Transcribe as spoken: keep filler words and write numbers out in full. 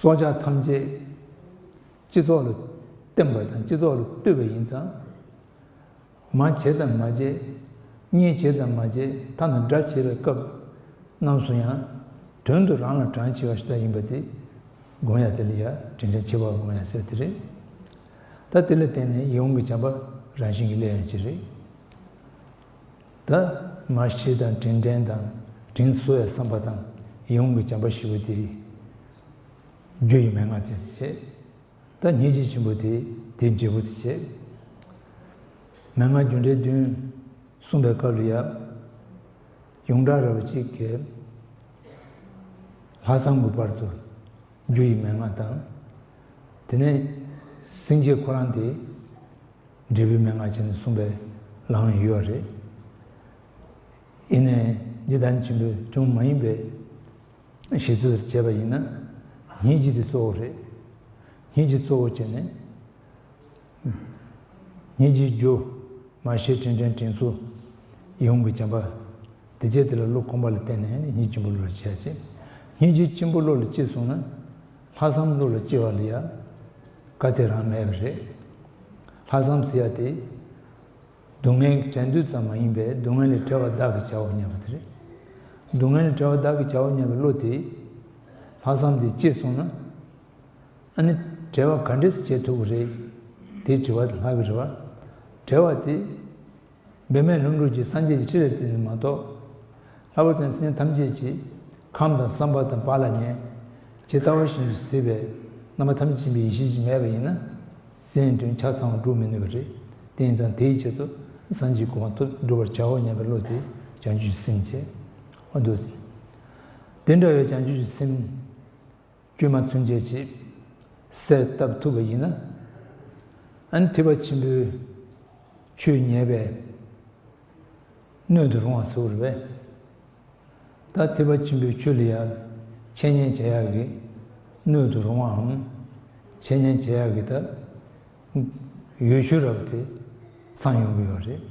སྲོག་ཆགས་ཐམས་ཅད་སྤྱི་ཚོགས་ལ་བརྟེན་པ་དང་སྤྱི་ཚོགས་ལ་ལྟོས་པ་ཡིན་ཙང་། མ་བྱས་དང་མ་བྱས། གཉིས་བྱས་དང་མ་བྱས། ཐ་ན་དགྲ་བྱེད་པའི་སྐབས་རྣམས་སུ་ཡང་དོན་དུ་རང་ལ་གྲངས་ཆེ་བ་ཞིག་ད་ཡིན་པ་དེ་སྒོམ་ཡ་དེ་ལ་ཡ་དྲིན་དྲན་ཆེ་བ་སྒོམ་ཡ་ཟེར་དེ་རེད། ད་དེ་ལ་བརྟེན་ནས་ཡིད་འོང་གི་བྱམས་པ་རང་བཞིན་གྱིས་སླེབས་ཡོང་གི་རེད། ད་མར་ཤེས་དང་དྲིན་དྲན་དང་དྲིན་གཟོ་བའི་བསམ་པ་དང་ཡིད་འོང་གི་བྱམས་པ་ཞེས་པ་དེ་རྒྱུ་ཡི་མན་ངག་ཅན་བྱས། ད་སྙིང་རྗེ་ཆེན་པོ་དེ་དེའི་འབྲས་བུ་དེ་བྱས། མན་ངག་རྒྱུ་འབྲས་བདུན་གསུངས་པའི་སྐབས་ལ་ཡང་ཡོངས་གྲགས་ར་བ་གཅིག་གིས་ལྷག་བསམ་གྱི་བར་དུ་རྒྱུ་ཡི་མན་ངག་དང་། དེ་ནས་སེམས་བསྐྱེད་ཁོ་རང་དེ་འབྲས་བུའི་མན་ངག་ཅན་དུ་གསུངས་པའི་ལམ་ཡང་ཡོད་རེད། ཡིན་ནའི་འཇིག་རྟེན་ཆེན་པོའི་དོན་མ་ཡིན་པའི་གཞི་རྩར་བྱས་པ་ཡིན་ན། སྙིང་རྗེ་དེ་གཙོ་བོ་རེད། སྙིང་རྗེ་གཙོ་བོ་བྱས་ནས། སྙིང་རྗེའི་རྒྱུ། མར་ཤེས་དྲིན་དྲན་དྲིན་གཟོ། ཡིད་འོང་གི་བྱམས་པ། དེ་བྱས་དེ་ལ་བློ་ཁོམ་པ་ལ་བརྟེན་ནས་ནི་སྙིང་རྗེ་ཆེན་པོ་བློ་ལ་སྐྱེ་ཡ་བྱེད། སྙིང་རྗེ་ཆེན་པོ་བློ་ལ་སྐྱེས་སོང་ན། ལྷག་བསམ་བློ་ལ་སྐྱེ་བ་ལ་ཡ་དཀའ་ཚེགས་རང་མེད་པ་རེད། ལྷག་བསམ་ཟེར་ཡ་དེ། སྡུག་བསྔལ་བྲལ་འདོད་ཙམ་མ་ཡིན་པས་སྡུག་བསྔལ་ལས་བྲལ་བ་བདག་གིས་བྱའོ་སྙམ་པ་དེ་རེད། སྡུག་བསྔལ་ལས་བྲལ་བ་བདག་གིས་བྱའོ་སྙམ་པའི་བློ་དེ། ལྷག་བསམ་དེ་སྐྱེས་སོང་ན། ཨ་ནི་བྲལ་བ་ག་འདྲས་སེ་བྱེད་ཐུབ་ཀྱི་རེད། དེའི་དྲི་བ་དེ་ལྷག་གི་རེད་བ། བྲལ་བ་དེ། འབད་མེད་ལྷུན་གྲུབ་ཀྱི་སངས་རྒྱས་ཀྱི་ཁྲི་ལ་བརྟེན་ནས་མ་གཏོགས། ལྷག་པར་དུ་སེམས་ཐམས་ཅད་ཀྱི་ཁམས་དང་བསམ་པ་དང་བག་ལ་ཉལ། ཇི་ལྟ་བ་བཞིན་དུ་གཟིགས་པའི་རྣམ་པ་ཐམས་ཅད་མཁྱེན་པའི་ཡེ་ཤེས་ཀྱིས་མེད་པ་ཡིན་ན། སེམས་དོན་ཆ་ཚང་བ་སྒྲུབ་མི་ནུས་པ་རེད། དེ་ཡིན་ཙང་དེའི་ཆེད་དུ་སངས་རྒྱས་གོ་འཕང་ཐོབ་སྒྲུབ་པར་བྱའོ་སྙམ་པའི་བློ་དེ་བྱང་ཆུབ་ཀྱི་སེམས་བྱས། འོ་འདུག་སེ། དེ་འདྲ་བའི་བྱང་ཆུབ་ཀྱི་སེམས། བཅོས་མ་ཚུན་ཆད་ཅིག་གསལ་བཏབ་ཐུབ་པ་ཡིན་ན། ཨ་ནི་ཐེག་པ་ཆེན་པོའི་ཆོས་ཉན་པའི་སྣོད་དུ་རུང་བ་ཟེར་བ་རེད་པས། ད་ཐེག་པ་ཆེན་པོའི་ཆོས་ལ་ཡང་འཆད་ཉན་བྱེད་ཡག་གི་སྣོད་དུ་རུང་བའམ། འཆད་ཉན་བྱེད་ཡག་གི་ད་ཡོ་བྱད་རབ་དེ་ཚང་ཡོང་གི་ཡོད་རེད།